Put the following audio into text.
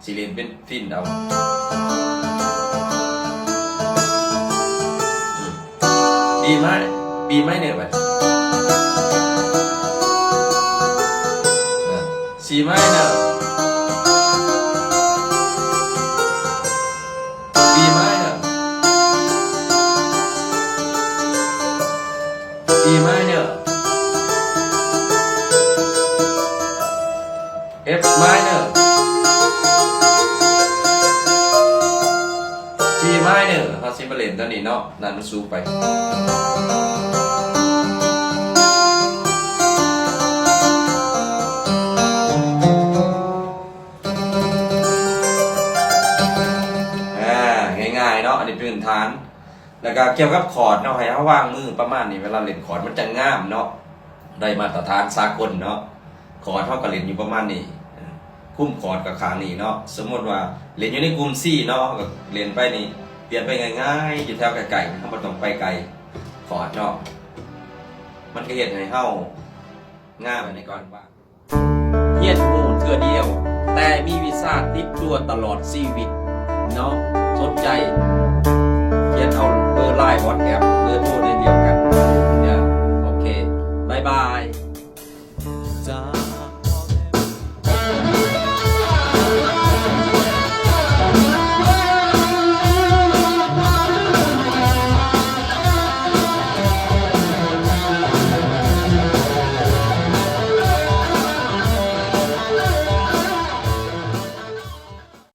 ຊິຫຼິ້ນເປັນຟິນເອົາ. ອືມ D mi-, B minor ບັດນີ້ C minor, B minor, E minor, F minor, G minor. ເຮົາຊິມາຫຼິ້ນຕົວນີ້ເນາະ, ນັ້ນມັນສູງໄປ. ອ່າ ງ່າຍໆເນາະ, ອັນນີ້ພື້ນຖານ. ແລ້ວກໍກ່ຽວກັບຄອດເນາະ, ໃຫ້ເຮົາວາງມືປະມານນີ້ ເວລາຫຼິ້ນຄອດມັນຈະງາມເນາະ, ໄດ້ມາດຕະຖານສາກົນເນາະ. ຄອດເຮົາກໍຫຼິ້ນຢູ່ປະມານນີ້, ຄຸມຄອດກໍຂ້າງນີ້ເນາະ. ສົມມຸດວ່າຫຼິ້ນຢູ່ໃນກຸ່ມ C ເນາະ, ເຮົາກໍຫຼິ້ນໄປນີ້, ປ່ຽນໄປງ່າຍໆ ຢູ່ແຖວໃກ້ໆ, ເຮົາບໍ່ຕ້ອງໄປໄກຄອດເນາະ. ມັນກໍເຮັດໃຫ້ເຮົາງາມໃນການວາງ. ຮຽນຮູ້ເທື່ອດຽວ ແຕ່ມີວີຊາຕິດຕົວຕະຫຼອດຊີວິດເນາະ. ສົນໃຈຂຽນເອົາເບີ Line WhatsApp ເບີໂທໃນດຽວ